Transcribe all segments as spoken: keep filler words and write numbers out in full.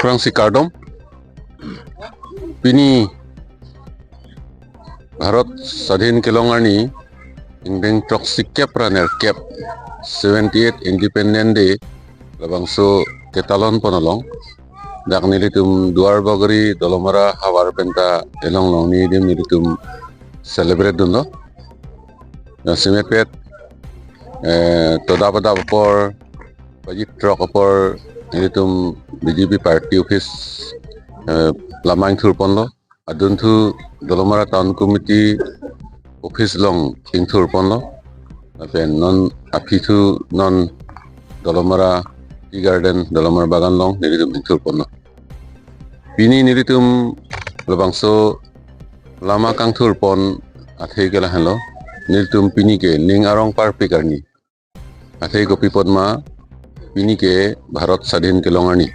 Aphrangsi kardom. Pini Bharat Sadhin kelong arni, ingdeng throksi kep ra nerkep, seventy-eight Independence Day, labangso ketalon pon along, dak nelitum Duarbagori Dolamara havar penta elong along nelitum celebrate dunlo. Lasi metpet, eh, todap adap apor, baji throk apor, nelitum B J P party office, eh, lama ingthur ponlo. Adunthu Dolamara Town Committee office along ingthur ponlo. Lapen non aphi thu non Dolamara Tea Garden, Dolamara Bagan along nelitum ingthur ponlo. Pini nelitum labangso lama kangthur pon athe ke lahenlo. Nelitum pini ke ning arong parpik arni. Athe kopi apot ma, pini ke Bharat Sadhin kelong arni.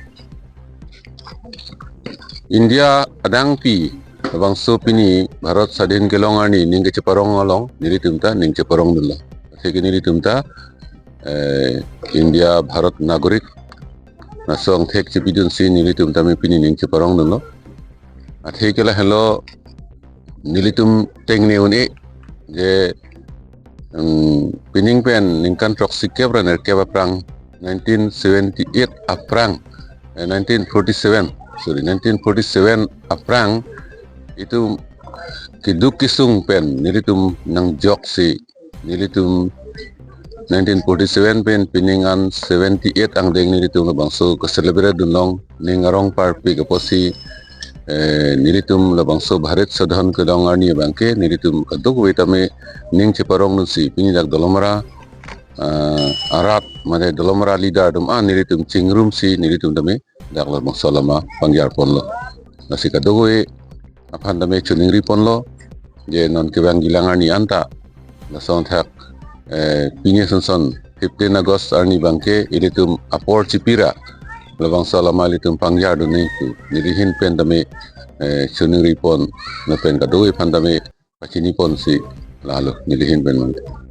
India adangpi labangso pini Bharat Sadhin kelong arni ning kecheparong along nelitum ta ning cheparong dunlo. Athe ke nelitum ta, eh, India Bharat Nagorik, laso angthek chepidunsi nelitum tame pini ning cheparong dunlo. Athe ke lahenlo, nelitum tengne un-e je, um, pining pen ningkan throksi kep ra nerkep aphrang, nineteen seventy-eight aphrang, eh, nineteen forty-seven, sorry, nineteen forty-seven aphrang, itum keduk kesung pen nelitum nangjoksi nelitum nineteen forty-seven pen pining an seventy-eight angdeng nelitum labangso ke-celebrate dunlong ning arong parpik apotsi, eh, nelitum labangso Bharat Sadhin kelong arni abangke nelitum kadokave tame ning cheparong dunsi pini dak Dolamara, eh, arat mane Dolamara leader atum an nelitum chingrumsi nelitum tame dak labangso lama pangjar ponlo. Lasi kadokave aphan tame choningri ponlo je non kevang kelang arni anta lason thak, eh, pini asonson fifteen August arni abangke ilitum apor chipi ra labangso lama ilitum pangjar dun nangji pu neli ahin pen tame, eh, choningri pon lapen kadokave aphan tame pachini ponsi lalo neli ahin pen mangke.